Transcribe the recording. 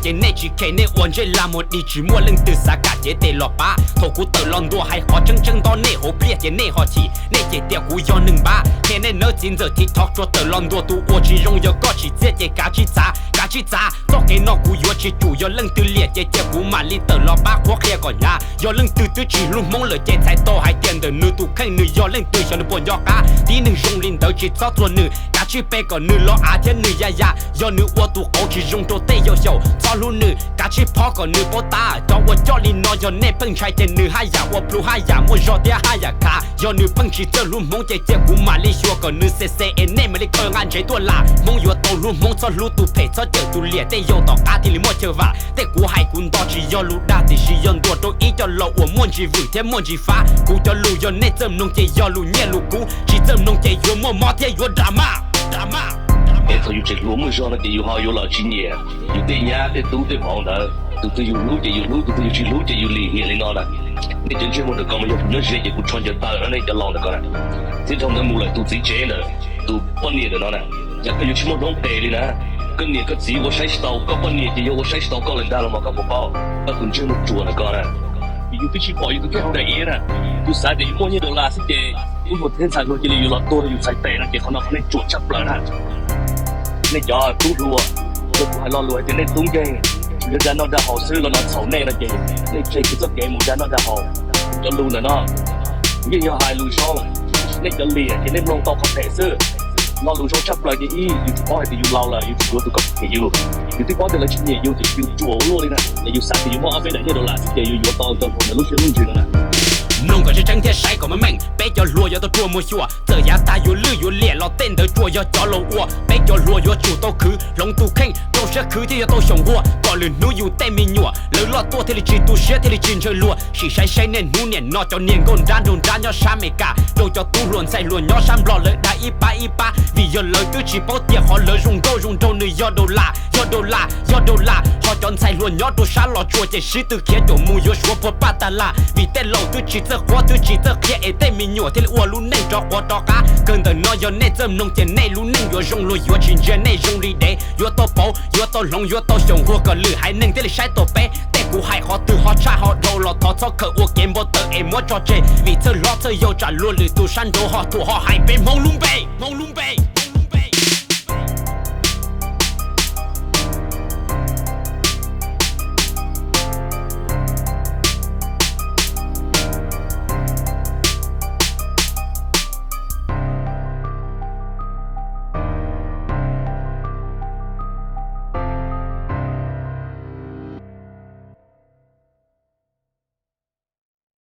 ces nej tsis khe nej ua ntsej lag mus dig, tsis muaj leej twg xav kam cev tes los pab. Thaum kuv tawm los ntua hais qhov tseeb tseeb nto nej hauv pliaj ces nej ho chim, nej cem tias kuv yog neeg npab. Qhia nej nawb txiv ntxawm TikTok tsuas tawm los ntua, tus ua tsis zoo yog koj tsis txiaj ces kav tsij txav, kav tsij txav. Txoj kev no kuv yuav tsis tsum, yog leej twg liam ces cia kuv mam li tawm los pab qhuab qhia kom hnyav. Yog leej twg twb tsis hlub Hmoob lawm ces txhais tau hais tias ntawm nws tus kheej nws yog leej twg, xyov nws puas nco qab. Tib neeg zoo li ntawd tsis txhob txuag nws, kav tsij pe kom nws los av thiab nws ya ya. Yog nws ua tus qauv tsis zoo rau tej yau xyaum, txhob hlub nws, kav tsij phob kom nws paub tab. Cov ua coj li no yog nej pheej ntshai ces nws haj yam ua plhu, haj yam muaj zog thiab haj yam khav. Yog nws pheej tsis txawj hlub Hmoob ces cia kuv mam li xyuas kom nws xes xes es nej mam li qw nqa ntsev tuaj lam. Hmoob yuav tau hlub Hmoob, txhob hlub tus phem, txhob cawm tus liam, tej yau tom qab thiaj li muaj chaw vam. Tej kuv hais kuv nto tsis yog lus dag, tiam sis yog ntuas rau ib co laus uas muaj ntsis vwm thiab muaj ntsis fab. Kuv cov lus yog nej txawj mloog ces yog lus nyiaj lus kub, tsis txawj mloog ces yuav muaj mob thiab yuav drama, drama. Es thaum yus tseem hluas muaj zog no ces yus ho yuav los tsis nyiam yus tej nyab tej tub tej vauv ntawd. Tus twg yus hlub ces yus hlub, tus twg yus tsis hlub ces yus lim hiam li no na. Nej cov ntsej muag ntawm ko mas yog kuv nyob ze ces kuv tsho ncaws taw no nej cov laus ntawm ko na. Thiab dhau ntawd mus lawm tus txiv tsev ntawd, tus poj niam ntawm no na, cas koj yuav tsis muaj hnub tes li na. Koj niam koj txiv ua saib tsis tau koj, poj niam ces yog ua saib tsis tau koj lawm ntag los mas koj puas paub? Koj tus ntsej muag ruam ntawm ko na. Yus twb tsis pom yus tus kheej hauv daim iav na. Yus xav tias yus muaj nyiaj dollar xwb ces tub hluas thiab ntxhais hluas cia li yuav los tuag rau yus txhais tes no ces qhov no qhov nej ruam tshaj plaws na. Nej cov tub hluas, yog kuv hais lo lus hais tias nej tub nkeeg, yog dag noj dag haus xwb los no txhaum nej no ces nej tseg kiag txoj kev mus dag noj dag haus. Cov lus ntawm no yeej yog hais lus zoo, nej cov liam ces nej mloog tau qhov phem xwb. Lo lus zoo tshaj plaws ces ib, yus tsis paub hais tias yus laus lawm yus tsis yuav tus kom nyiam yus. Yus twb paub tias lawv tsis nyiam yus ces yus ruam ua luaj li na. Es yus xav tias yus muaj ob peb daim nyiaj dollar xwb ces yus yuav tau ntawm lub siab lub ntsws no na. Mloog kom tseeb tseeb thiab saib kom meej meej, peb cov hluas yuav tau ruam mus xyuas. Txawm yav tag yuav lwj yuav liam los tej ntawd tsuas yog cov laus ua. Peb cov hluas yuav tsum tau khwv hloov tus kheej, rau siab khwv thiaj yuav tau xyaum nquag. Kom lwm hnub yus tej me nyuam lawv loj tuaj thiaj li tsis tu siab thiaj li tsis ntshaw luag. Sim saib seb niaj hnub niam no cov niag nkauj nrab nraug nrab nyob sab Amelikas rau cov tub hluas ntxhais hluas nyob sab Nplog lawv dag ib pab ib pab, vim yog lawv twb tsis paub tias qhov lawv zoo nkauj zoo nraug nws yog dollar, yog dollar, yog dollar. Ho cov ntxhais hluas nyob rau sab Los Tsuas ces sib tw khiav caum mus yuav Suav puag paj tag lag, vim tej laus twb tsis txawj qhuab twb tsis txawj qhia es tej me nyuam thiaj li ua lub neej rov quav rov qab. Kawg ntawm no yog nej txawj mloog ces nej lub neej yuav zoo luag, yuav tsis ntsia nej zoo li dev. Yuav tau pauv, yuav tau hloov, yuav tau xyaum nquag kom lwm haiv neeg thiaj li saib tau peb. Tej kuv hais qhov twg ho tshaj ho dhau los thov txhob khaws ua kev npau taws es muab tso tseg, vim txhawj hlob txhawj yau tsam luag lwm tus sab nraud ho thuam ho hais peb Hmoob lub npe, Hmoob lub npe.